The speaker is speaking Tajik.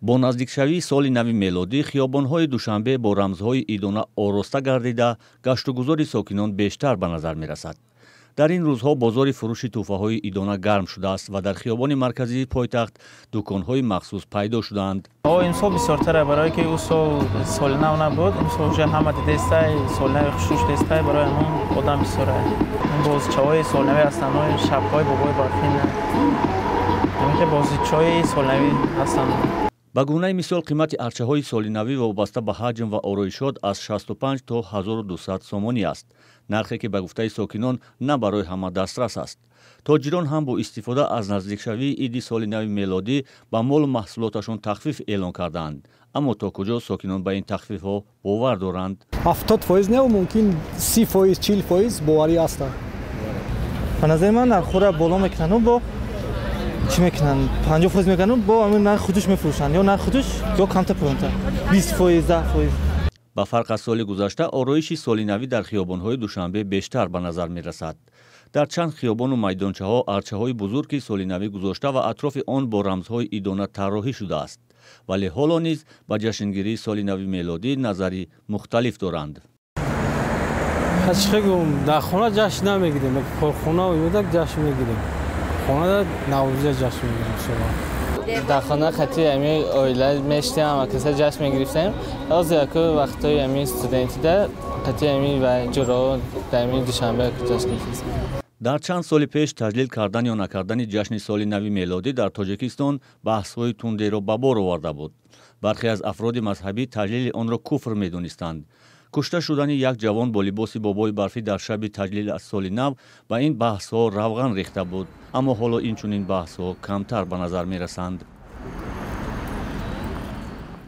Бо наздикшавии соли нави мелодӣ хиёбонҳои Душанбе бо рамзҳои идона ороста гардида, гаштугузори сокинон бештар ба назар мерасад. Дар ин рӯзҳо бозори фурӯши тӯҳфаҳои идона гарм шудааст ва дар хиёбони марказии пойтахт дуконҳои махсус пайдо шудаанд. Имсол бисёртара, барое ки ӯ сол соли нав набуд, имсол уже ҳама дидестай, соли нави хушрӯш дестай, барои ҳамон одам бисёра. Бозичаҳои солнавӣ ҳастанд, шабҳои бобои барфин, ҳамин бозичаҳои солнавӣ ҳастанд. Ба гунаи мисол, қимати арчаҳои солинавӣ вобаста ба ҳаҷм ва ороишот аз 65 то 1200 сомонӣ аст, нархе ки ба гуфтаи сокинон на барои ҳама дастрас аст. Тоҷирон ҳам бо истифода аз наздикшавии иди соли нави мелодӣ ба молу маҳсулоташон тахфиф эълон кардаанд. Аммо то куҷо сокинон ба ин тахфифҳо бовар доранд? 70% не, мумкин 30%, 40% боварӣ ҳастанд. Ба назари ман, нархҳоро боло мекунанд, бо чӣ мекунанд, 50% мекунанд, бо ҳамин нарх худуш мефурӯшанд, ё нарх худуш, ё камтар, поёнтар, 20%, 10%. Ба фарқ аз соли гузашта, ороиши солинавӣ дар хиёбонҳои Душанбе бештар ба назар мерасад. Дар чанд хиёбону майдончаҳо арчаҳои бузурги солинавӣ гузошта ва атрофи он бо рамзҳои идона тарроҳӣ шудааст, вале ҳоло низ ба ҷашнгирии соли нави мелодӣ назари мухталиф доранд. Чӣ гум, дар хона ҷашн намегирем, корхона омада ҷашн мегирем, хонада наврӯзия ҷашн мегирем. Дар хона хати ами оила мештем, ҳама каса ҷашн мегирифтем. Ҳозир яку вақтҳои ами студентида хати ами ва ҷуро дар ами Душанбе ҷашн гирифтем. Дар чанд соли пеш таҷлил кардан ё накардани ҷашни соли нави мелодӣ дар Тоҷикистон баҳсҳои тундеро ба бор оварда буд. Бархе аз афроди мазҳабӣ таҷлили онро куфр медонистанд. Кушта шудани як ҷавон бо либоси бобои барфӣ дар шаби таҷлил аз соли нав ба ин баҳсҳо равған рехта буд, аммо ҳоло инчунин баҳсҳо камтар ба назар мерасанд.